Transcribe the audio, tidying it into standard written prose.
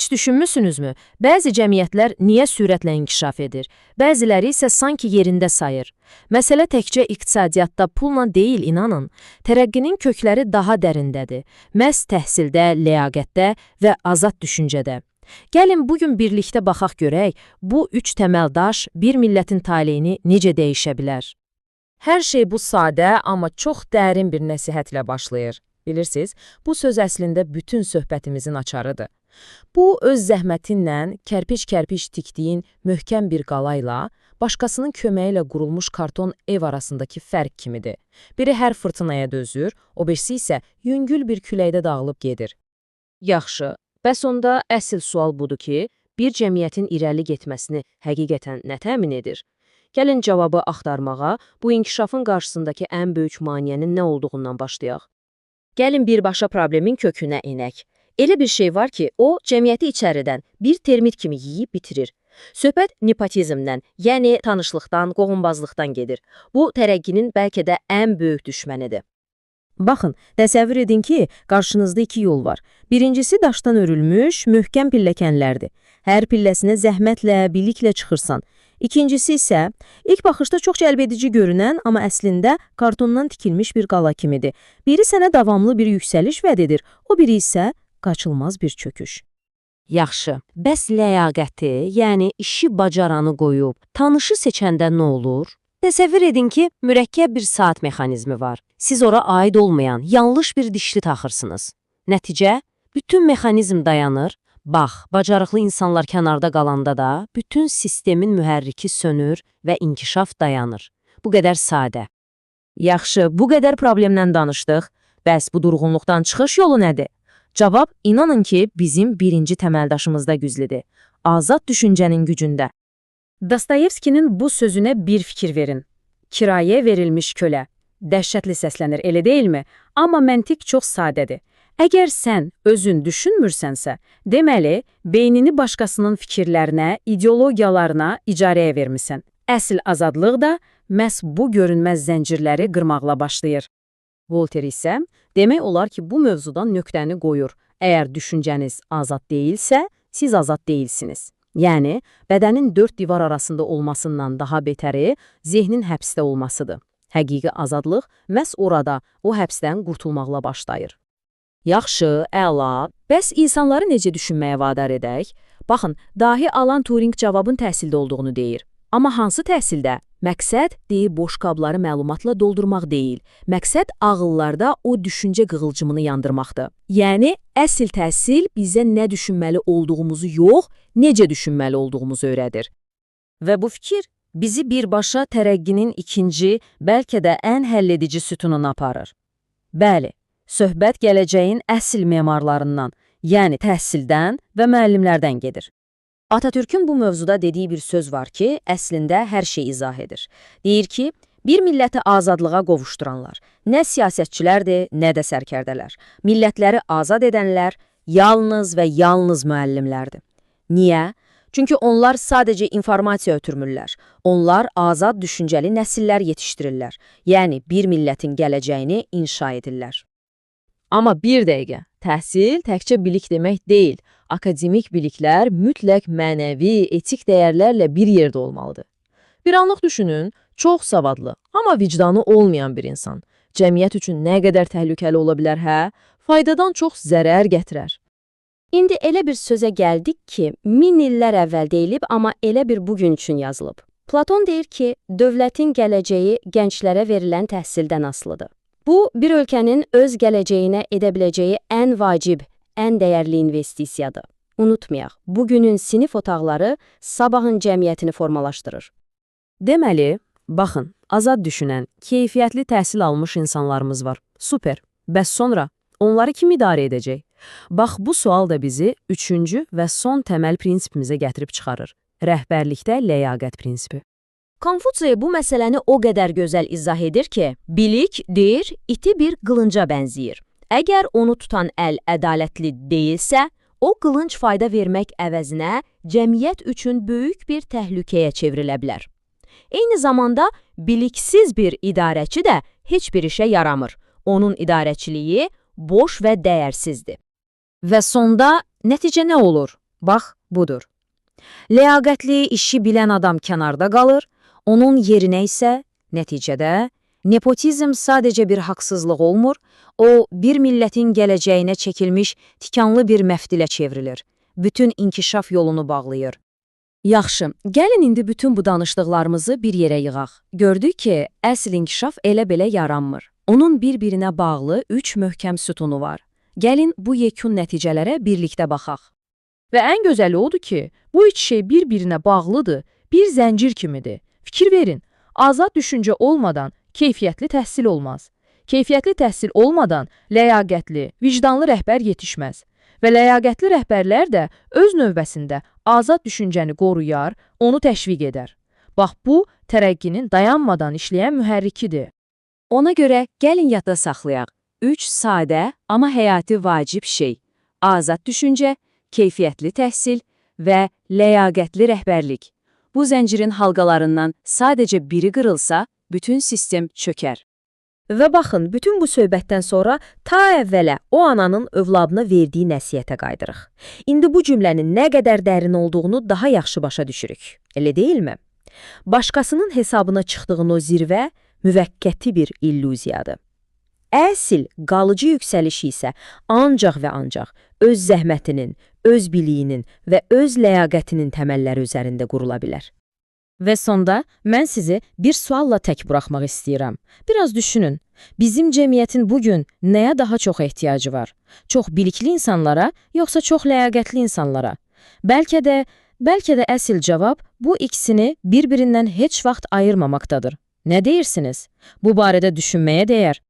Heç düşünmüsünüzmü? Bəzi cəmiyyətlər niyə sürətlə inkişaf edir? Bəziləri isə sanki yerində sayır. Məsələ təkcə iqtisadiyyatda pulla deyil, inanın. Tərəqqinin kökləri daha dərindədir. Məhz təhsildə, ləyaqətdə və azad düşüncədə. Gəlin bugün birlikdə baxaq görək, bu üç təməl daş bir millətin taleyini necə dəyişə bilər? Hər şey bu sadə, amma çox dərin bir nəsihətlə başlayır. Bilirsiniz, bu söz əslində bütün söhbətimizin açarıdır. Bu, öz zəhmətinlə kərpic-kərpic tikdiyin möhkəm bir qalayla, başqasının köməyi ilə qurulmuş karton ev arasındakı fərq kimidir. Biri hər fırtınaya dözür, o birisi isə yüngül bir küləkdə dağılıb gedir. Yaxşı, bəs onda əsl sual budur ki, bir cəmiyyətin irəli getməsini həqiqətən nə təmin edir? Gəlin cavabı axtarmağa, bu inkişafın qarşısındakı ən böyük maneənin nə olduğundan başlayaq. Gəlin birbaşa problemin kökünə enək. Elə bir şey var ki, o cəmiyyəti içəridən bir termit kimi yeyib bitirir. Söhbət nepotizmdən, yəni tanışlıqdan, qohumbazlıqdan gedir. Bu, tərəqqinin bəlkə də ən böyük düşmənidir. Baxın, təsəvvür edin ki, qarşınızda iki yol var. Birincisi daşdan örülmüş, möhkəm pilləkənlərdir. Hər pilləsinə zəhmətlə, biliklə çıxırsan. İkincisi isə ilk baxışda çox cəlbedici görünən, amma əslində kartondan tikilmiş bir qala kimidir. Biri sənə davamlı bir yüksəliş vəd edir, o biri isə qaçılmaz bir çöküş. Yaxşı, bəs ləyaqəti, yəni işi bacaranı qoyub, tanışı seçəndə nə olur? Təsəvvür edin ki, mürəkkəb bir saat mexanizmi var. Siz ora aid olmayan, yanlış bir dişli taxırsınız. Nəticə, bütün mexanizm dayanır. Bax, bacarıqlı insanlar kənarda qalanda da bütün sistemin mühərriki sönür və inkişaf dayanır. Bu qədər sadə. Yaxşı, bu qədər problemdən danışdıq. Bəs bu durğunluqdan çıxış yolu nədir? Cavab, inanın ki, bizim birinci təməldaşımızda güzlidir. Azad düşüncənin gücündə. Dostoyevskinin bu sözünə bir fikir verin. Kirayə verilmiş kölə. Dəhşətli səslənir, elə deyilmi? Amma məntiq çox sadədir. Əgər sən özün düşünmürsənsə, deməli, beynini başqasının fikirlərinə, ideologiyalarına icarəyə vermisən. Əsl azadlıq da məhz bu görünməz zəncirləri qırmaqla başlayır. Volter isə demək olar ki, bu mövzudan nöqtəni qoyur. Əgər düşüncəniz azad deyilsə, siz azad deyilsiniz. Yəni, bədənin dörd divar arasında olmasından daha betəri zehnin həbsdə olmasıdır. Həqiqi azadlıq məhz orada, o həbsdən qurtulmaqla başlayır. Yaxşı, əla. Bəs insanları necə düşünməyə vadar edək? Baxın, dahi Alan Turing cavabın təhsildə olduğunu deyir. Amma hansı təhsildə? Məqsəd deyir boş qabları məlumatla doldurmaq deyil. Məqsəd ağıllarda o düşüncə qığılcımını yandırmaqdır. Yəni, əsl təhsil bizə nə düşünməli olduğumuzu yox, necə düşünməli olduğumuzu öyrədir. Və bu fikir bizi birbaşa tərəqqinin ikinci, bəlkə də ən həlledici sütununa aparır. Bəli, söhbət gələcəyin əsl memarlarından, yəni təhsildən və müəllimlərdən gedir. Atatürk'ün bu mövzuda dediyi bir söz var ki, əslində hər şey izah edir. Deyir ki, bir milləti azadlığa qovuşduranlar nə siyasətçilərdir, nə də sərkərdələr. Millətləri azad edənlər yalnız və yalnız müəllimlərdir. Niyə? Çünki onlar sadəcə informasiya ötürmürlər. Onlar azad düşüncəli nəsillər yetişdirirlər. Yəni, bir millətin gələcəyini inşa edirlər. Amma bir dəqiqə, təhsil təkcə bilik demək deyil. Akademik biliklər mütləq mənəvi, etik dəyərlərlə bir yerdə olmalıdır. Bir anlıq düşünün, çox savadlı, amma vicdanı olmayan bir insan. Cəmiyyət üçün nə qədər təhlükəli ola bilər, hə? Faydadan çox zərər gətirər. İndi elə bir sözə gəldik ki, min illər əvvəl deyilib, amma elə bir bugün üçün yazılıb. Platon deyir ki, dövlətin gələcəyi gənclərə verilən təhsildən asılıdır. Bu, bir ölkənin öz gələcəyinə edə biləcəyi ən vacib, ən dəyərli investisiyadır. Unutmayaq, bugünün sinif otaqları sabahın cəmiyyətini formalaşdırır. Deməli, baxın, azad düşünən, keyfiyyətli təhsil almış insanlarımız var. Super. Bəs sonra onları kim idarə edəcək? Bax, bu sual da bizi üçüncü və son təməl prinsipimizə gətirib çıxarır. Rəhbərlikdə ləyaqət prinsipi. Konfutsi bu məsələni o qədər gözəl izah edir ki, bilik, deyir, iti bir qılınca bənzəyir. Əgər onu tutan əl ədalətli deyilsə, o qılınc fayda vermək əvəzinə cəmiyyət üçün böyük bir təhlükəyə çevrilə bilər. Eyni zamanda biliksiz bir idarəçi də heç bir işə yaramır. Onun idarəçiliyi boş və dəyərsizdir. Və sonda nəticə nə olur? Bax, budur. Ləyaqətli işi bilən adam kənarda qalır, onun yerinə isə, nəticədə, nepotizm sadəcə bir haqsızlıq olmur, o, bir millətin gələcəyinə çəkilmiş tikanlı bir məftilə çevrilir. Bütün inkişaf yolunu bağlayır. Yaxşı, gəlin indi bütün bu danışdıqlarımızı bir yerə yığaq. Gördük ki, əsl inkişaf elə belə yaranmır. Onun bir-birinə bağlı üç möhkəm sütunu var. Gəlin bu yekun nəticələrə birlikdə baxaq. Və ən gözəli odur ki, bu üç şey bir-birinə bağlıdır, bir zəncir kimidir. Fikir verin, azad düşüncə olmadan keyfiyyətli təhsil olmaz. Keyfiyyətli təhsil olmadan ləyaqətli, vicdanlı rəhbər yetişməz. Və ləyaqətli rəhbərlər də öz növbəsində azad düşüncəni qoruyar, onu təşviq edər. Bax bu, tərəqqinin dayanmadan işləyən mühərrikidir. Ona görə gəlin yadda saxlayaq. Üç sadə, amma həyati vacib şey. Azad düşüncə, keyfiyyətli təhsil və ləyaqətli rəhbərlik. Bu zəncirin halqalarından sadəcə biri qırılsa, bütün sistem çökər. Və baxın, bütün bu söhbətdən sonra ta əvvələ o ananın övladına verdiyi nəsihətə qayıdırıq. İndi bu cümlənin nə qədər dərin olduğunu daha yaxşı başa düşürük. Elə deyilmi? Başqasının hesabına çıxdığın o zirvə müvəqqəti bir illüziyadır. Əsl qalıcı yüksəliş isə ancaq və ancaq öz zəhmətinin, öz biliyinin və öz ləyaqətinin təməlləri üzərində qurula bilər. Və sonda mən sizi bir sualla tək buraxmaq istəyirəm. Biraz düşünün. Bizim cəmiyyətin bugün nəyə daha çox ehtiyacı var? Çox bilikli insanlara, yoxsa çox ləyaqətli insanlara? Bəlkə də əsl cavab bu ikisini bir-birindən heç vaxt ayırmamaqdadır. Nə deyirsiniz? Bu barədə düşünməyə dəyər.